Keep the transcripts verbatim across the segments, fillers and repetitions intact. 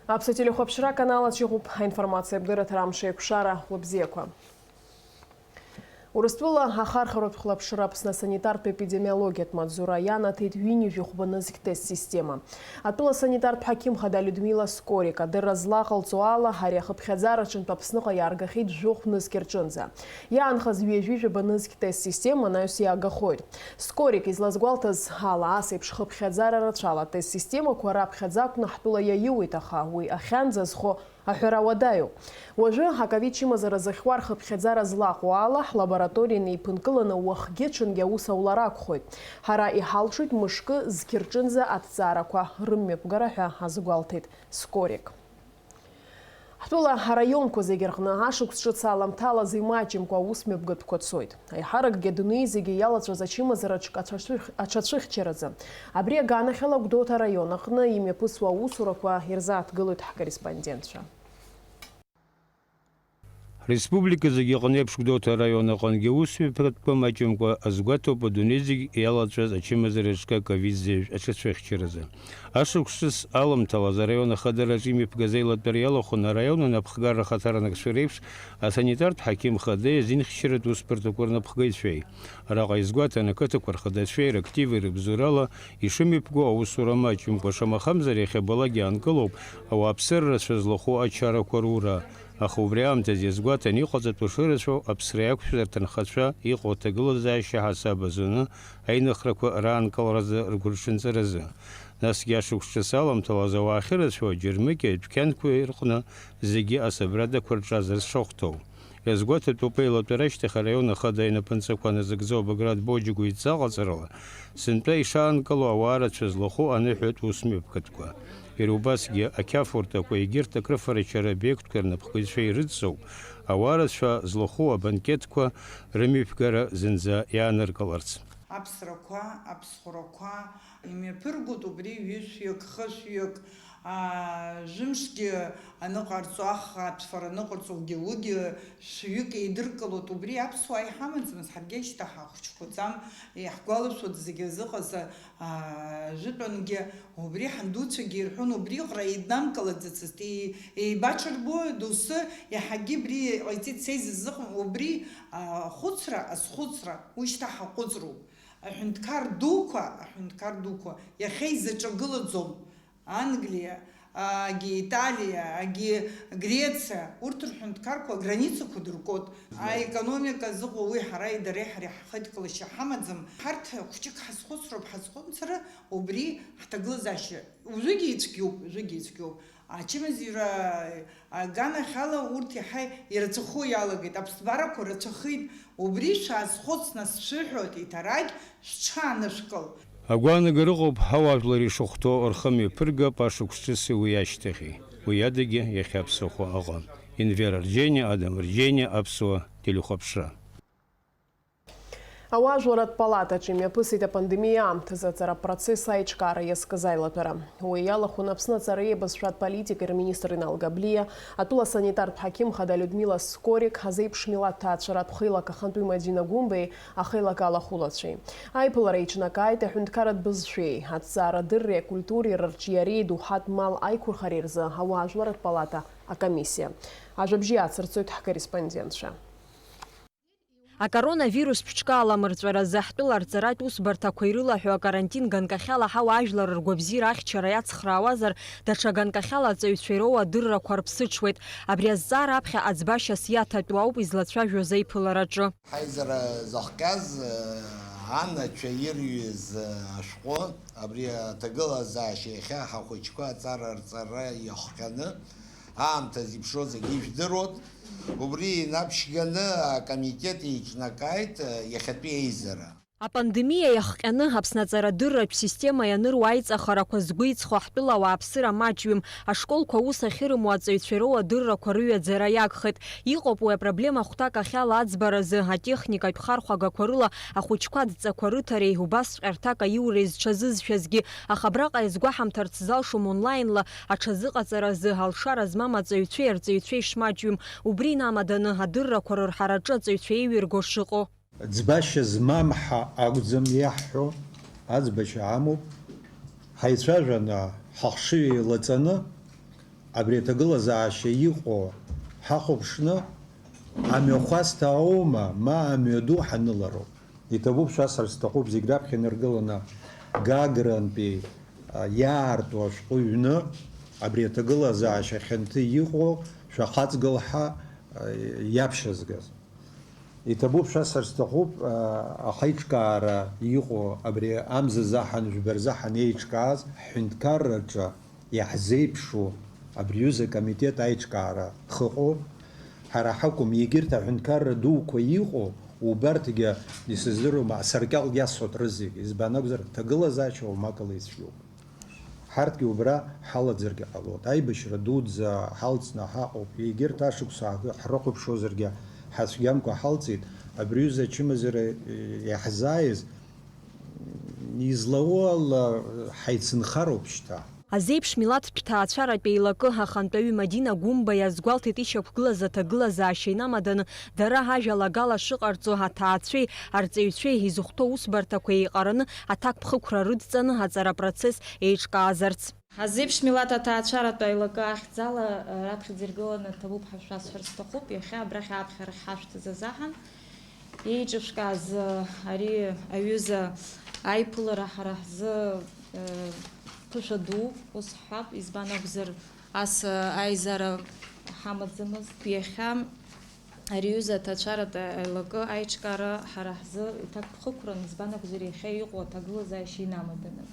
Аԥсуа телехәаԥшра аканал аҿы иҟоуп аинформациатә дырраҭара Амш еиқәшара. Уабзиақәа. Урыстәыла ахархәаратә хәлаԥшра Аԥсны асанитартә епидемиологиатә маҵзура ианаҭеит ҩынҩажәи хәба нызқь тест система. Атәыла санитартә ҳақьым хада Людмила Скорик адырра злаҟалҵо ала, ари ахыԥхьаӡара аҿынтә Аԥсныҟа иааргахьеит жәохә нызқь рҿынӡа. Иаанхаз ҩажәи жәаба нызқь тест система анаҩс иаагахоит. Скорик излазгәалҭаз ала, ас еиԥш хыԥхьаӡара рацәала атест системақәа раԥхьаӡа акәны ҳтәыла иаиуеит, аха уи ахьанӡа зхо аҳәара уадаҩуп. Уажәы аковид чымазара зыхьуа рхыԥхьаӡара злаҟоу ала, ҳлабораториа неиԥынкыланы уахгьы-ҽынгьы аус аулар акәхоит. Ҳара иҳалшоит мышкы зқьы рҿынӡа аҭҵаарақәа рымҩаԥгара ҳәа азгәалҭеит Скорик. Ҳтәыла араионқәа зегьы рҟны ашықәс ҿыц аламҭалаз имаҷымкәа аус мҩаԥгатәқәа цоит. Аиҳаракгьы адунеи зегьы иалаҵәаз ачымазараҿ аҽацәых-, аҽацәыхьчаразы. Абри аганахьала Гәдоуҭа араион аҟны имҩаԥысуа аусурақәа ирзааҭгылоит ҳкорреспондентцәа. Республика зегьы аҟны еиԥш Гәдоуҭа араион аҟынгьы аусмҩаԥгатәқәа маҷымкәа азгәаҭоуп адунеи зегь иалаҵәаз ачымазара аҿкы аковид зеижә аҽацәыхьчаразы. Ашықәс ҿыц аламҭалаз араион ахадараҿы имҩаԥгаз аилатәара иалахәын араион анапхгара ахаҭарнакцәа реиԥш асанитартә ҳақьым хадеи азинхьчаратә усбарҭақәа рнапхгаҩцәеи. Араҟа изгәаҭан ақыҭақәа рхадацәеи рактиви рыбзоурала ишымҩаԥго аусура маҷымкәа, шамахамзар иахьабалак иаанкылоуп ауааԥсыра рацәа злахәу ачарақәа рура. Аха убри аамҭазы иазгәаҭан иҟаҵатәу шырацәоу аԥсра иақәшәаз рҭынхацәа иҟоу аҭагылазаашьа ҳасаб азыны аинхрақәа раанкыларазы ргәырҽанҵаразы. Насгьы ашықәс ҿыц аламҭалаз ауаа ахьырацәоу аџьармыкьа адәқьанқәа рҟны зегьы асабрадақәа рҿазар шахәҭоу. Иазгәаҭатәуп аилатәара ашьҭахь араион ахада инапынҵақәа назыгӡо Баграт Боџьгәа идҵа ҟаҵарала сынтәа ишаанкылоу ауаа рацәа злахәу аныҳәатә усмҩаԥгатәқәа. Иара убасгьы ақьафурҭақәа, егьырҭ акрыфарачара обиектқәа рнапхгаҩцәа ирыдҵоу ауаа рацәа злахәу абанкетқәа рымҩаԥгара зынӡа иааныркыларц. Аԥсрақәа, аԥсхәрақәа имҩаԥыргоит убри ҩышәҩык, хышәҩык, аа, жәымшгьы аныҟарҵо, ахԥатәфара аныҟарҵо, угьы-угьы шәҩык еидыркылоит. Убри аԥсуаа иҳамаӡамызт, ҳаргьы ашьҭа ҳахәыҷқәаӡам, иаҳгәалашәоит зегьы зыҟаз, аа, жәытәангьы. Убри ҳандуцәагьы ирҳәон, убриаҟара еиднамкылаӡацызт, еи-, еибаҽырбо доусы иаҳагьы абри ҟаиҵеит, са изызыҟам убри, а, ахәыцра, азхәыцра, уи шьҭа ҳаҟәыҵроуп. Аҳәынҭқар дуқәа, аҳәынҭқар дуқәа иахьа изаҿагылаӡом. Англиа, агьи Италиа, агьи Грециа, урҭ рҳәынҭқарқәа аграницақәа дыркуеит. Аекономика зыҟоу уи ҳара идареи ҳареи ҳхеидкылашьа ҳамаӡам. Ҳарҭ хәҷык ҳазхәыцроуп, ҳазхәыцра, убри ҳҭагылазаашьа уажәыгьы ицәгьоуп, уажәыгьы ицәгьоуп. Ачымазаҩра аганахьала урҭ иаҳа ирацәахо иалагеит, аԥсҭбарақәа рацәахеит. Убри шәаазхәыц, нас шәыҳәоит, иҭарагь шәҽаанышәкыл. Агәаанагара ыҟоуп, ҳауаажәлар ишахәҭоу рхы мҩаԥыргап ашықәс ҿыци уи ашьҭахьи. Уи адагьы иахьа аԥсыхәа ыҟан. Енвер Арџьениа, Адам Арџьениа, Аԥсуа телехәаԥшра. Ауаажәларратә палатаҿы имҩаԥысит апандемиа аамҭазы аҵара процесс аиҿкаара иазкыз аилатәара. Уи иалахәын Аԥсны аҵареи абызшәатә политикеи рминистр Инал Габлиа, атәыла санитартә ҳақьым хада Людмила Скорик, азеиԥш милаҭ ҭаацәаратә хеилак ахантәаҩ Мадина Гәымбеи ахеилак алахәылацәеи. Аиԥылара еиҿнакааит аҳәынҭқарратә бызшәеи, аҭҵаарадырреи акультуреи рырҿиареи доуҳатә мал аиқәырхареи рзы ауаажәларратә палата акомиссиа. Ажәабжьы иацырҵоит ҳкорреспондентцәа. Акоронавирус ԥшқа аламырҵәаразы ҳтәыла арҵаратә усбарҭақәа ирылаҳәо акарантин ганкахьала ҳауаажәлар ргәабзиара ахьчара иацхраауазар, даҽа ганкахьала аҵаҩцәа ироуа адыррақәа рԥсыҽуеит. Абри азҵаара аԥхьа аӡбашьас иаҭатәу ауп излацәажәоз аиԥылараҿы. Ҳаизара зыхҟьаз, анацәа ирҩыз ашәҟәы, абри аҭагылазаашьа иахьа ҳахәыҷқәа аҵара рҵара иахҟьаны, аамҭа зеиԥшроу зегьы ижәдыруеит. Убри инаԥшьганы акомитет еиҿнакааит иахьатәи аизара. Апандемиа иахҟьаны Аԥсны аҵарадырратә система ианыруа аиҵахарақәа згәы иҵхо ҳтәыла ауааԥсыра маҷҩым, ашколқәа аус ахьырымоу аҵаҩцәа ироуа адыррақәа рыҩаӡара иагхеит. Иҟоуп уи апроблема хәҭак ахьала аӡбаразы, атехникатә хархәагақәа рыла ахәыҷқәа адҵақәа рыҭареи убасҵәҟьа рҭак аиуреи зҽазызшәазгьы, аха абраҟа иазгәаҳамҭарц залшом онлаинла аҽазыҟаҵаразы алшара змам аҵаҩцәеи арҵаҩцәеи шмаҷҩым, убри инамаданы адыррақәа рырҳараҿы аҵаҩцәа еиҩырго шыҟоу. Ӡбашьа змам ҳәа акәӡам иаҳҳәо, аӡбашьа амоуп. Ҳаицәажәаны, ҳахшыҩ еилаҵаны, Абри аҭагылазаашьа иҟоу ҳахәаԥшны, амҩахәасҭа аума, ма амҩаду ҳанылароуп. Иҭабуп шәасҳәарц сҭахуп, зегь раԥхьа инаргыланы Гагрантәи, а, иаарту ашәҟәы ҩны, абри аҭагылазаашьа хьанҭа иҟоу шәахаҵгыл ҳәа, а, иаԥшьазгаз. Иҭабуп шәасҳәарц сҭахуп, а, ахеиҿкаара иҟоу абри амза заҳан, жәба рзаҳан еиҿкааз ҳҳәынҭқарраҿы иаҳзеиԥшу абри аҩыза акомитет аиҿкаара хыҟоуп. Ҳара ҳакәым, егьырҭ аҳәынҭқарра дуқәа иҟоу, убарҭгьы, исыздыруам, асаркьал иасуеит рызегь. Избан акәзар, ҭагылазаашьа уамак ала ицәгьоуп. Ҳарҭгьы убра ҳалаӡаргьы ҟалоит. Аибашьра дуӡӡа ҳалҵны ҳаҟоуп. Егьырҭ ашықәс ааго ҳрыхәаԥшуазаргьы, ҳацәгьамкәа ҳалҵит. Абри аҩыза ачымазара, э, иаҳзааиз, излауоу ала, ҳаицынхароуп шьҭа. Азеиԥш милаҭтә ҭаацәаратә еилакы ахантәаҩы Мадина Гәымба иазгәалҭеит ишьақәгылаз аҭагылазаашьа инамаданы, дара ажәалагала шыҟарҵо, аҭаацәеи арҵаҩцәеи изыхәҭоу усбарҭақәа еиҟараны аҭакԥхықәра рыдҵаны аҵара процесс еиҿкаазарц. Азеиԥш милаҭ аҭаацәаратә аилакы ахьӡала, э, раԥхьаӡа иргыланы ҭабуп ҳәа шәасҳәар сҭахуп, иахьа абрахь аԥхьара ҳашәҭаз азаҳан, еиҿышәкааз, э, ари аҩыза аиԥылара ҳара ҳзы, э, ԥышәа ду, ус ҳҳәап, избан акәзар, ас, э, аизара ҳамаӡамызт. Иахьа ари аҩыза аҭаацәаратә аилакы аиҿкаара ҳара ҳзы иҭакԥхықәран, избан акәзар, иахьа иҟоу аҭагылазаашьа инамаданы.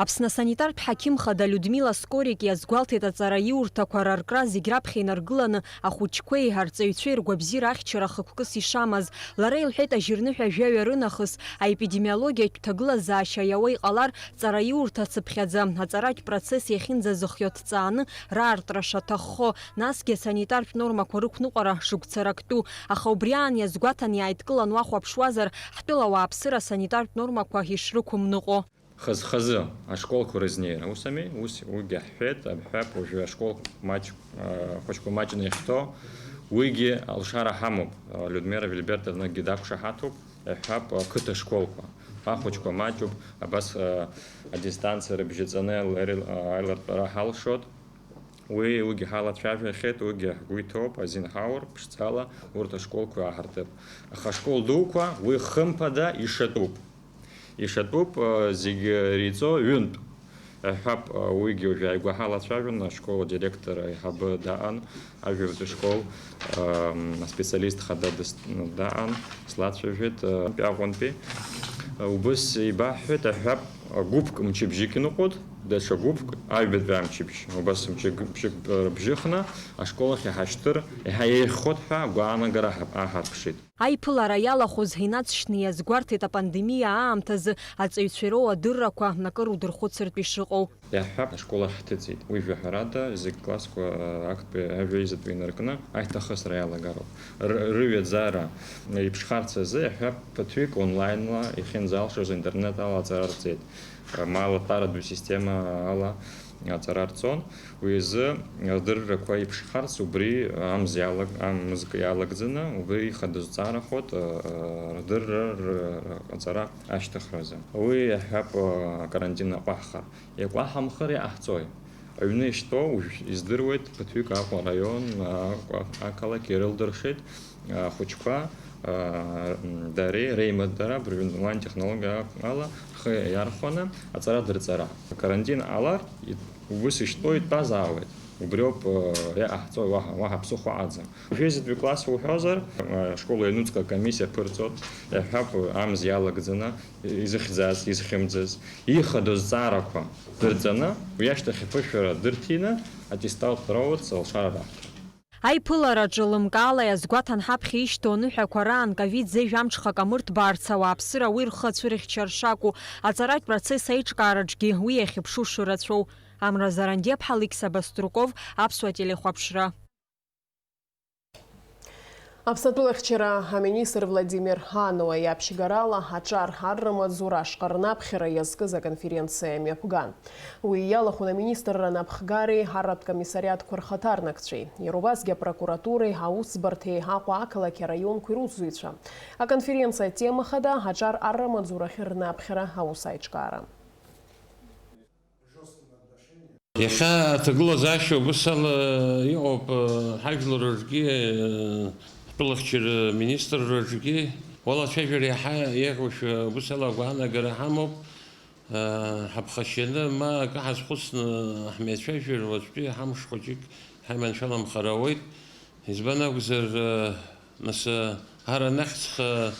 Аԥсны асанитартә ҳақьым хада Людмила Скорик иазгәалҭеит аҵараиурҭақәа раркра зегь раԥхьа инаргыланы ахәыҷқәеи арҵаҩцәеи ргәабзиара ахьчара хықәкыс ишамаз. Лара илҳәеит, ажьырныҳәа жәаҩа рынахыс аепидемиологиатә ҭагылазаашьа иауа иҟалар, ҵараиурҭа цыԥхьаӡа аҵаратә процесс иахьынӡазыхио дҵааны раартра шаҭаххо, насгьы асанитартә нормақәа рықәныҟәара шықәцарактәу, аха убри аан иазгәаҭан иааидкылан уахәаԥшуазар, ҳтәыла ауааԥсыра асанитартә нормақәа ишрықәымныҟәо. Хаз-хазы ашколқәа рызнеира, ус ами? Ус, уигьы ҳҳәеит, абҳәап, уажәы ашкол маҷ-, а, хәыҷқәа маҷны иахьҭоу, уигьы алшара ҳамоуп. А, Людмила Вильбертовнагьы дақәшаҳаҭуп, иҳәап, ақыҭа школқәа. Ахәыҷқәа маҷуп, абас, а, адистанциа рыбжьаҵаны аил-, аил-, аилартәара ҳалшоит. Уи, уигьы ҳалацәажәахьеит, уигьы ҳгәы иҭоуп, азин ҳаур, ԥшӡала урҭ ашколқәа ааҳартып. Аха ашкол дуқәа уи хымԥада ишатәуп. Ишатәуп, э, зегьы иреиҵо ҩынтә. Иҳәап, э, уигьы уажәы ааигәа ҳалацәажәон, ашкол адиректор аиҳабы даан, ажәабатәи школ, э, аспециалист хада дыс-, даан, слацәажәеит, э, Аҟәантәи. Э, убыс ибаҳҳәеит, аҳәап, гәыԥк мчыбжьык иныҟәоит, даҽа гәыԥк аҩбатәи амчыбжь. Убас мчы-, мчыбжьык рыбжьыхны ашкол ахь иҳашьҭыр, иаҳа еиӷьхоит ҳәа агәаанагара ҳа-, аҳарԥшит. Аиԥылара иалахәыз инаҵшьны иазгәарҭеит апандемиа аамҭазы аҵаҩцәа ироуа адыррақәа акыр удырхәыцыртә ишыҟоу. Иаҳҳәап, ашкол ахь ҳҭыҵит. Уи жәаҳәарада, зегь классқәа актәи ажәеизатәи инаркны аиҭахысра иалагароуп. Р-, рыҩаӡара иԥшхарц азы, иаҳҳәап, ԥыҭҩык онлаинла иахьынӡалшоз интернет ала аҵара рҵеит. Ма латәаратәи система ала аҵара рҵон. Уи азы адыррақәа иԥшхарц убри амз иалаг-, амзк иалагӡаны, убри ихадоу зҵаарахоит, а, а, рдырра р-, р-, аҵара ашьҭыхразы. Уи иаҳҳәап, а, акарантин аҟәаҳхар. Иакәаҳамхар иҟаҳҵои? Аҩны ишьҭоу уажә издыруеит, ԥыҭҩык Аҟәа араион, Аҟәа ақалақь ирылдыршеит, ахәыҷқәа, а, дареи реимадара абыржәы онлайн технологиа ала рхы иархәаны аҵара дырҵара. Акарантин ҟалар, ит-, ус ишьҭоу итәазаауеит. Убриоуп, а, иҟаҳҵои, уаҳа, уаҳа ԥсыхәа аӡам. Жәеизатәи класс уҳәозар, а, ашкол аҩнуҵҟа акомиссиа ԥырҵоит, иаҳҳәап, амз иалагӡаны, изыхьӡаз, изхьымӡаз, ихадоу зҵаарақәа дырҵаны, уи ашьҭахь аԥышәара дырҭины, аттестат роурц алшара раҳҭоит. Аиԥылараҿы лымкаала иазгәаҭан ҳаԥхьа ишьҭоу аныҳәақәа раан ковид зежә амҽхак амырҭбаарц ауааԥсыра уи рхы ацәырыхьчар шакәу, аҵаратә процесс аиҿкаараҿгьы уи иахьыԥшу шырацәоу. Амра Зарандиаԥҳа, Алықьса Баструков, Аԥсуа телехәаԥшра. Аԥсны атәылахьчара аминистр Владимир Ануа иаԥшьгарала аҿар арра маҵзура ашҟа рнаԥхьара иазкыз аконференциа мҩаԥган. Уи иалахәын аминистрра анапхгареи арратә комиссариатқәа рхаҭарнакцәеи, иара убасгьы апрокуратуреи аусӡбарҭеи Аҟәа ақалақьи араионқәеи русзуҩцәа. Аконференциа атема хада аҿар арра маҵзурахьы рнаԥхьара аус аиҿкаара. Иахьа аҭагылазаашьа убыс ала иҟоуп, ҳажәлар рҿгьы, ҳтәылахьчара министрра рҿгьы. Уалацәажәара иаҳа еиӷьушәа убыс ала агәаанагара ҳамоуп. Ҳаԥхашьаны ма акы ҳазхәыцны ҳмеицәажәар, уаҵәтәи ҳамш хәыҷык ҳаиманшәаламхар ауеит. Избан акәзар, нас, ар анахьҵха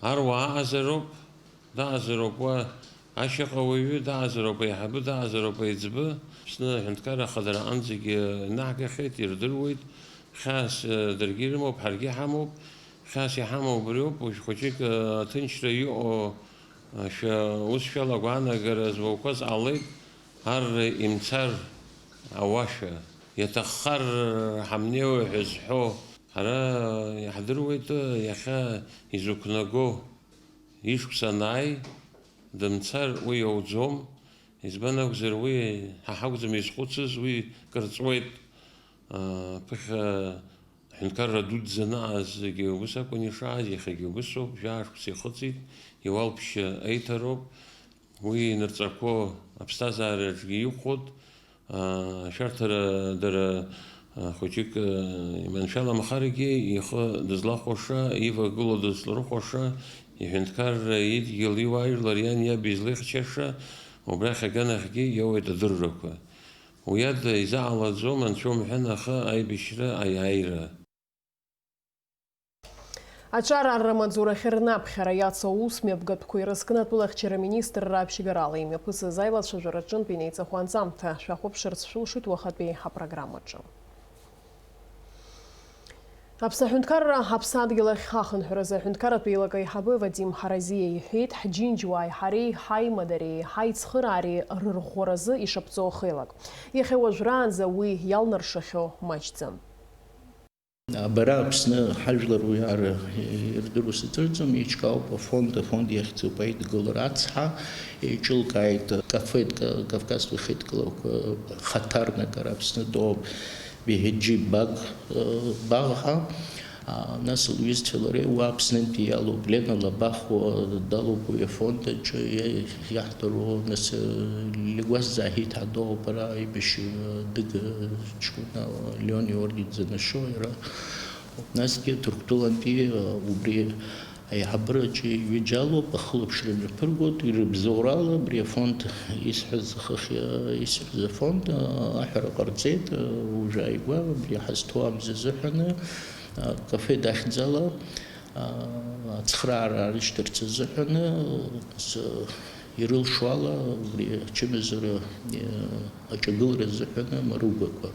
аруаа аҟазароуп. Даҟазароуп уа ашьаҟа уаҩы, даҟазароуп аиҳабы, даҟазароуп аиҵбы. Аԥсны аҳәынҭқарра ахадара аҟынӡагьы инаҳгахьеит, ирдыруеит. Хьаас, э, даргьы ирымоуп, ҳаргьы ҳамоуп. Хьаас иҳамоу убриоуп, уажә хәыҷык, э, аҭынчра иҟоу, э, шәа-, ус шәалагәаанагара зуақәаз ҟалеит, ар имцар ауашәа. Иаҭаххар ҳамнеиуа ҳәа зҳәо. Ҳара иаҳдыруеит, э, иахьа изықәнаго. Ишықәса анааи, дымцар уи иауӡом. Избан акәзар, уи ҳа ҳакәӡам изхәыцыз, уи кыр ҵуеит. Ԥыхьа аҳәынҭқарра дуӡӡа анаҟаз зегьы убыс акәын ишааз, иахьагьы убысоуп, жәаа шықәса ихыҵит, иуалԥшьа еиҭароуп. Уи инырҵәақәо аԥсҭазаараҿгьы иӷәӷәоит. Ашәарҭара дара, а, хәыҷык, а, иманшәаламхаргьы, ихы дызлахәаша, ивагылоу дызларыхәаша, иҳәынҭқарра идгьыл иуаажәлар иан иаб излеихьчаша, убрахь аганахьгьы иоуеит адыррақәа. Уи ада изаҟалаӡом, анцәа умҳәан, аха аибашьра аиааира. Аҿар арра маҵзурахьы рнаԥхьара иацу аус мҩаԥгатәқәа ирызкны атәылахьчара министрра аԥшьгарала имҩаԥысыз аилацәажәараҿынтә инеиҵахо анҵамҭа шәахәаԥшырц шәылшоит уахатәи апрограммаҿы. Аԥсны аҳәынҭқарра аԥсадгьыл ахь ахынҳәразы аҳәынҭқарратә еилак аиҳабы Вадим Ҳаразиа иҳәеит, ҳџьынџьуааи ҳареи ҳаимадареи ҳаицхыраареи рырӷәӷәаразы ишаԥҵоу ахеилак. Иахьа уажәраанӡа уи иалнаршахьоу маҷӡам. Бара Аԥсны ҳажәлар уи ара ирдыруа сыздырӡом, еиҿкаауп афонд, афонд иахьӡуп Аидгылара ацҳа, еиҿылкааит Кафеит Ка-, Кавказтәи Хеидкылақәа хаҭарнагара Аԥсны доуп, Беҳеџьи Баӷ, э, Баӷа, а, нас лҩызцәеи лареи уа Аԥснынтәи иалоуп, Лена Лабахуа далоуп уи афонд аҿы, иа-, иаҳдыруа, нас, э, Лигәас Заҳиҭ адоуп, ара аибашьҩы, э, дыга, э, ҷкәына, э, Леон Иоргиӡе нашьоу иара. Насгьы Ҭырқәтәылантәи, э, убри аиҳабыраҿы ҩыџьа алоуп, ахылаԥшра мҩаԥыргоит, ирыбзоурала абри афонд исҳәаз, хыхь, э, исҳәаз афонд, э, аҳәара ҟарҵеит, э, уажә ааигәа абри ҳазҭоу амза азыҳәаны, э, кафе дахьӡала, э, ацхыраара рышьҭарц азыҳәаны, э, с-, ирылшо ала, убри ачымазара, э, аҿагылара азыҳәаны амаругақәа,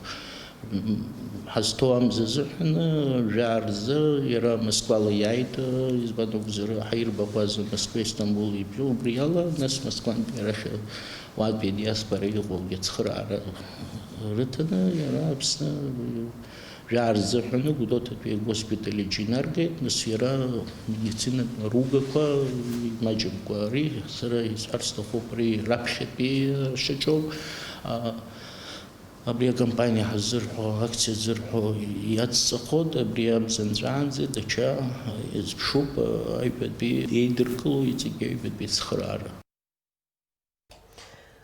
м, ҳазҭоу амза азыҳәаны, жәаа рзы, иара Москвала иааит, э, избан акәзар, ҳаирбаӷәаза Москва, Истамбул ибжьоу, убри ала, нас Москвантәи арахь, уаантәи адиаспора иҟоугьы ацхыраара рыҭаны, иара Аԥсны, Жәаа рзыҳәаны Гәдоуҭатәи агоспиталь аҿы инаргеит, нас иара медицинатә маругақәа имаҷымкәа, ари сара исҳәар сҭахуп, ари раԥхьатәи шьаҿоуп. А, абри акомпаниа ҳаззырҳәо, акциа ззырҳәо иацҵахоит, абри амза нҵәаанӡа даҽа иазԥшуп, аҩбатәи еидыркыло иҵегьы аҩбатәи ацхыраара.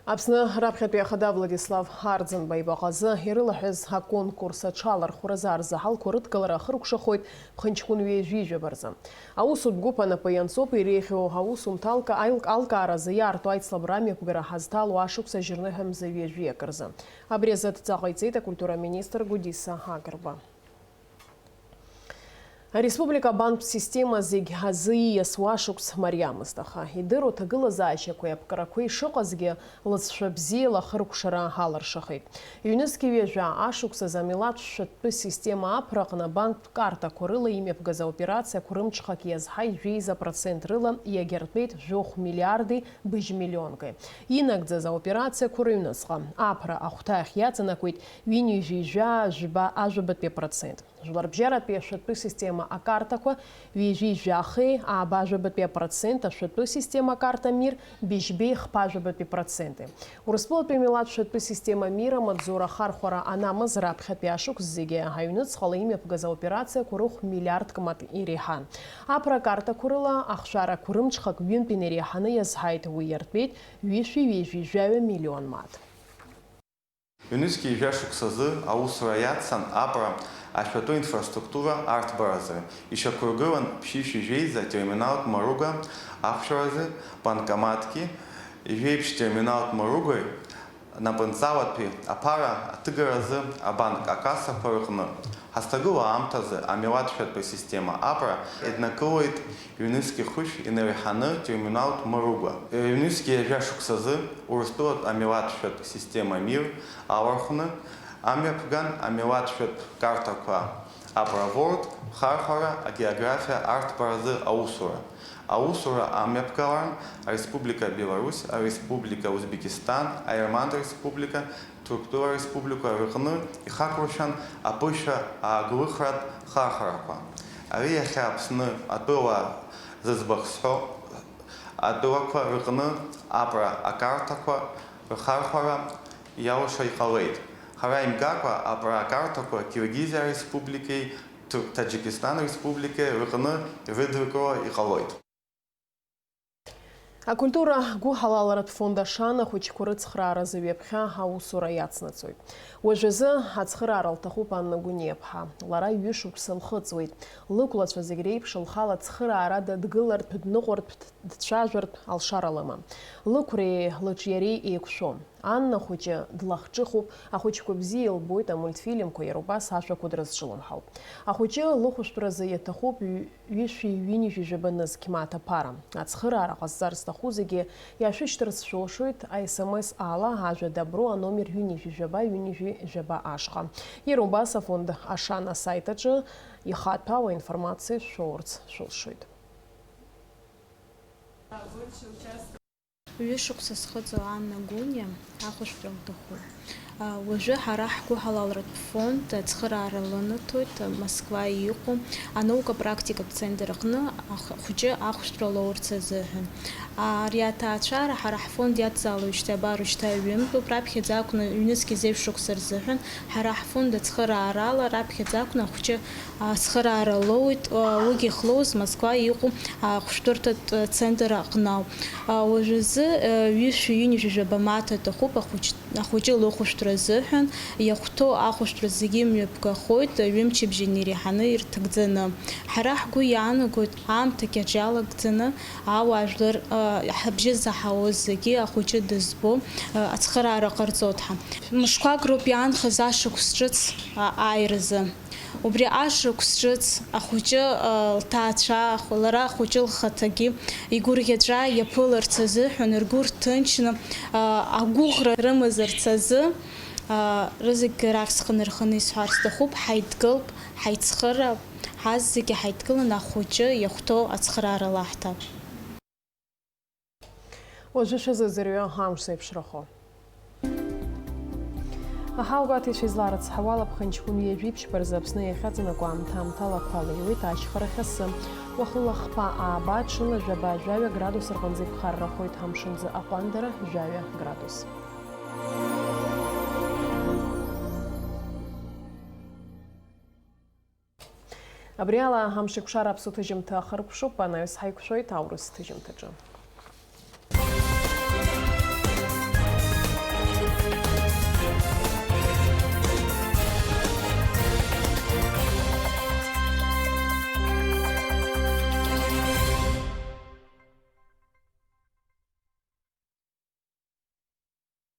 Аԥсны раԥхьатәи ахада Владислав Арӡынба ибаҟазы ирылаҳәаз аконкурс аҽалархәразы арзаҳалқәа рыдгылара ахыркәшахоит ԥхынҷкәын ҩажәи жәаба рзы. Аусутә гәыԥ анапы ианҵоуп иреиӷьу аусумҭалка аилк-, алкааразы иаарту аицлабра амҩаԥгара ҳазҭало ашықәс ажьырныҳәа мза ҩажәи акы рзы. Абри азы адҵа ҟаиҵеит акультура аминистр Гәдиса Агрба. Ареспублика абанктә система зегь азы ииасуа ашықәс мариамызт, аха идыру ҭагылазаашьақәеи аԥкрақәеи шыҟазгьы, лыҵшәа бзиала ахыркәшара аларшахеит. Ҩнызқьи ҩажәа ашықәс азы амилаҭ шәатәтәы система аԥраҟны абанктә картақәа рыла имҩаԥгаз аоперациақәа рымҽхак иазҳаит жәеиза процент рыла, иагьартәеит жәохә миллиарди быжь миллионки. Инагӡаз аоперациақәа рыҩныҵҟа аԥра ахәҭа ахь иаҵанакуеит ҩынҩажәи жәаа жәба ажәабатәи апроцент. Жәларбжьаратәи ашәатәтәы система акартақәа ҩажәи жәахеи ааба жәабатәи апроцент, ашәатәтәы система акарта Мир быжьбеи хԥа жәабатәи проценти. Урыстәылатәи амилаҭ шәатәтәы система Мир амаҵзура ахархәара анамаз раԥхьатәи ашықәс зегьы аҩныҵҟала имҩаԥгаз аоперациақәа рыхә миллиардк мааҭ иреиҳан. Аԥра акартақәа рыла ахшәарақәа рымҽхак ҩынтә инареиҳаны иазҳаит, уи иартәеит ҩышәи ҩажәи жәаҩа миллион мааҭ. Ҩнызқьи жәа шықәсазы аусура иацын Апра ашәатәы инфраструктура арҭбаразы, ишьақәыргылан ԥшьышәи жәеиза терминалтә Маруга ахәшәаразы банкоматки, жәеиԥшь терминалтә Маругеи напынҵалатәи аԥара аҭыгаразы абанк акассақәа рыҟны. Ҳазҭагылоу аамҭазы амилаҭ шәатәи асистема Апра иднакылоит ҩнызқьи хышә инареиҳаны терминалтә Маруга. Ҩнызқьи жәа шықәсазы Урыстәылатә амилаҭ шәатә система Мир алархәны амҩаԥган амилаҭ шәатә карҭақәа Апра Ворд, Хархәара, агеографиа арҭбаразы аусура. Аусура амҩаԥгалан Ареспублика Беларусь, Ареспублика Узбекистан, Аерман Республика, Ҭырқәтәыла Республика рыҟны ихақәыршәан аԥышәа ааглыхратә хархәарақәа. Ари иахьа Аԥсны атәыла зыӡбахә сҳәо атәылақәа рыҟны Апра акарҭақәа рхархәара иалша иҟалеит. Хара имгакәа Апра акарҭақәа Киргизиа Республикеи Ҭыр-, Таџьикистан Республикеи рыҟны ирыдыркыло иҟалоит. Акультура гәыҳалалратә фонд Ашана ахәыҷқәа рыцхрааразы ҩаԥхьа аусура иацнаҵоит. Уажәазы ацхыраара лҭахуп Анна Гәыниаԥҳа. Лара ҩышықәса лхыҵуеит. Лықәлацәа зегь реиԥш лхала цхыраарада дгылартә, дныҟәартә, дцәажәартә алшара лымам. Лықәреи лыҿиареи еиқәшәом. Анна хәыҷы длахҿыхуп, ахәыҷқәа бзиа илбоит, амультфильмқәа иара убас ашәақәа дрызҿлымҳауп. Ахәыҷы лыхәышәтәразы иаҭахуп ҩ-, ҩышәи ҩынҩажәи жәаба нызқь мааҭ аԥара. Ацхыраара ҟазҵар зҭаху зегьы иаашәышьҭырц шәылшоит, S M S ала ажәа добро аномер ҩынҩажәи жәаба, ҩынҩажәи жәаба ашҟа. Иара убас афонд Ашана асайт аҿы ихаҭәаау аинформациа шәшәоурц шәылшоит. Ҩышықәса схыҵуа Анна Гәыниа ахәышәтәра лҭахуп. Уажәы ҳара ҳгәыҳалалратә фонд ацхыраара ланаҭоит Москва иҟоу анаука-практикатә центр аҟны ахәыҷы ахәышәтәра лоурц азыҳәан. Ари аҭаацәара ҳара ҳфонд иадҵаалоижьҭеи абар уажәшьҭа ҩынтәуп, раԥхьаӡа акәны ҩнызқь зеижә шықәса рзыҳәан ҳара ҳфонд ацхыраарала раԥхьаӡа акәны ахәыҷы ацхыраара лоуит, уигьы ихлоуз Москва иҟоу ахәышәтәырҭатә центр аҟны ауп. Уажәазы ҩышәи ҩынҩажәи жәаба мааҭ аҭахуп ахәыҷ-, ахәыҷы лыхәышәтәра азыҳәан, иахәҭоу ахәышәтәра зегьы мҩаԥгахоит, ҩымчыбжьа инареиҳаны ирҭагӡаны. Ҳара ҳгәы иаанагоит, аамҭагьы аҿы иалагӡаны, ауаажәлар, ҳабжьы заҳауаз зегьы ахәыҷы дызбо, ацхыраара ҟарҵоит ҳәа. Мышқәак роуп иаанхаз ашықәс ҿыц, ааиразы. Убри ашықәс ҿыц ахәыҷы, лҭаацәа, лара ахәыҷы лхаҭагьы игәырӷьаҵәа иаԥыларц азыҳәан, ргәы рҭынчны, агәыӷра рымазарц азы, рызегьы рахь схы нарханы исҳәар сҭахуп, ҳаидгылп, ҳаицхыраап, ҳазегьы ҳаидгыланы ахәыҷы иахәҭоу ацхыраара лаҳҭап. Уажәы шәазыӡырҩы амш зеиԥшрахо. Аҳауагәаҭеицәа изларыцҳауа алаԥхынҷқәа мҩажәи ԥшьба рзы Аԥсны иахьаҵанакуа аамҭа-аамҭала ақәа леиуеит, ашьхарахь асы. Уахынла хԥа ааба, ҽынла жәаба-жәаҩа градус рҟынӡа иԥхаррахоит, амшын азы аҟәандара жәаҩа градус. Абри ала Амшеикәшара аԥсуа ҭыжьымҭа ахыркәшоуп, анаҩс ҳаиқәшәоит аурыс ҭыжьымҭаҿы.